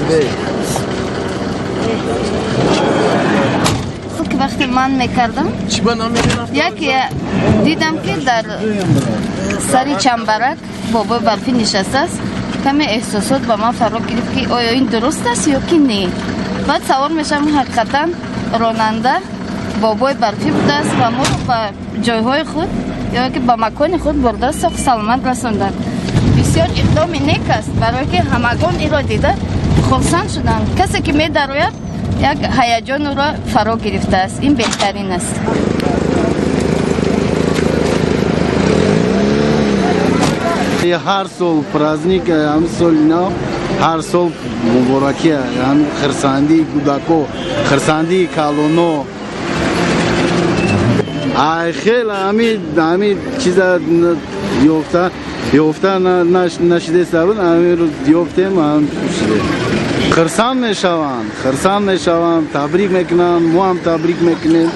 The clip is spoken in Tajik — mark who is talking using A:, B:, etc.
A: Ки вақте ман мекардам, яке дидам, ки дар сари чамбарак бобои барфӣ нишастааст. Каме эҳсосот ба ман фаро гирифт, ки оё ин дуруст аст ё ки не. Баъд савор мешавам, ҳақиқатан ронанда бобои барфӣ будааст ва моро ба ҷойҳои худ ё ки ба макони худ бурда соғ саломат расонданд. Бисёр иқдоми нек аст, барое ки ҳамагон инро дида хурсанд шуданд. Касе ки медарояд, як ҳаяҷон ӯро фаро гирифтааст. Ин беҳтарин аст.
B: Ҳар сол праздник, ҳам соли нав, ҳар сол муборакӣ, ҳам хирсандии кӯдако, хирсандии калоно. Ай хел ҳами чиза ёфта нашидеста буд, ҳамин рӯз ёфтем, ҳам шуде. Хирсанд мешаванд, хирсанд мешаванд, табрик мекунанд, мо ҳам табрик мекунем.